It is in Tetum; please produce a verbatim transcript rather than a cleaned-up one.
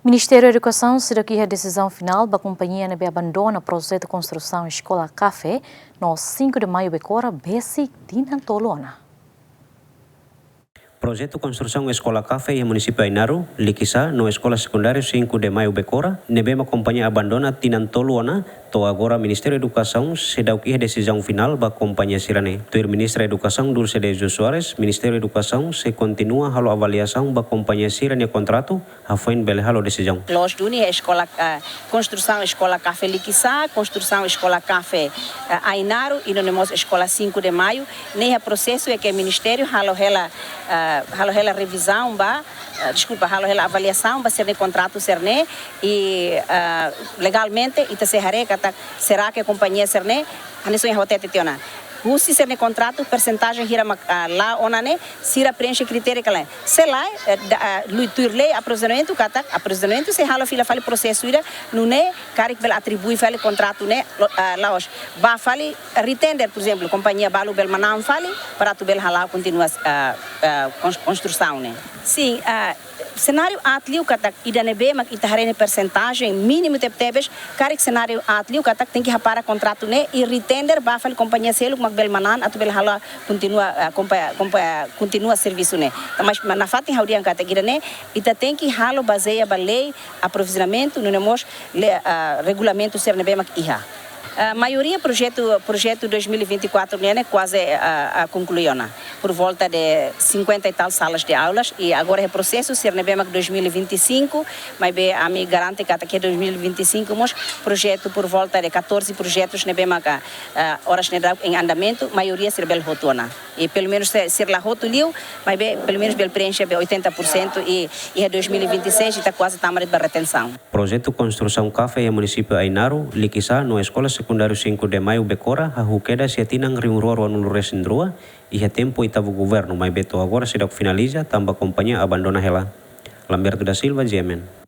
Ministériu Edukasaun seidauk iha desizaun finál ba kompañia ne'ebé abandona projetu konstrusaun Eskola Kafe no Cinco de Maio Becora besik tinan tolu ona. Projetu konstrusaun Eskola Kafe iha Munisípiu Ainaro, Likisá, no Eskola Sekundáriu Cinco de Maio Becora, ne'ebé mak kompañia abandona tinan tolu ona, to'o agora Ministériu Edukasaun seidauk iha desizaun finál ba kompañia sira-ne'e. Tuir Ministra Edukasaun Dulce Dejo Soares, Ministériu Edukasaun sei kontinua halo avaliasaun ba kompañia sira-nia kontratu, hafoin bele halo desizaun. Loos duni iha eskola, ah, konstrusaun Eskola Kafe Likisá, konstrusaun Eskola Kafe, ah, Ainaro, i nune'e mós Eskola Cinco de Maio, ne'e iha prosesu iha ke Ministériu halo hela, ah, halo hela revizaun ba, ah, deskulpa, halo hela avaliasaun ba sira-nia kontratu sira-ne'e, i, ah, legalmente ita sei haree katak será ke kompañia sira-ne'e, hanesan ohin ha'u hatete tiha ona, husi sira-nia kontratu, persentajen hira mak, ah, la'o ona ne'e, sira preenxe kritériu ka lae. Se lae, eh, da, ah, lei, tuir lei aprovizionamentu katak, aprovizionamentu sei halo fila fali prosesu ida, nune'e karik bele atribui fali kontratu ne'e, lo-, ah, la'ós. Ba fali retender, por ezemplu, kompañia balu bele manán fali, para atu bele hala'o kontinua, ah, ah, kons-, konstrusaun ne'e. Sin, ah, senáriu aat liu katak ida ne'ebé mak ita haree nia persentajen mínimu tebetebes, karik senáriu aat liu katak tenke hapara kontratu ne'e i retender ba fali kompañia seluk mak bele manán atu bele halo kontinua, ah, kompa-, kompa-, kontinua servisu ne'e. Mas nafatin ha'u dehan katak ida-ne'e ita tenke halo bazeia ba lei aprovizionamentu, nune'e mós lei, ah, regulamentu sira ne'ebé mak iha. Ah, maioria projetu, projetu dois mil e vinte e quatro nian ne'e kuaze, ah, ah, konklui ona. Por volta de cinquenta e tal salas de aulas, i agora iha prosesu sira ne'ebé mak dois mil e vinte e cinco, maibé ami garante katak iha dois mil e vinte e cinco mós projetu por volta de catorze projetus ne'ebé maka, ah, oras ne'e daudaun em andamento, maioria sira bele hotu ona. I pelumenus se, sira la hotu liu, maibé pelumenus bele preenxe be oitenta por cento i, iha dois mil e vinte e seis ita kuaze tama de'it ba retensaun. Projetu konstrusaun kafe iha Munisípiu Ainaro, Likisá, no Eskola Sekundáriu Cinco de Maio Becora, hahú kedas iha tinan rihun rua ruanulu resin rua, iha tempu oitavu governu, maibé to'o agora seidauk finaliza, tanba kompañia abandona hela. Lamberto da Silva, G M N.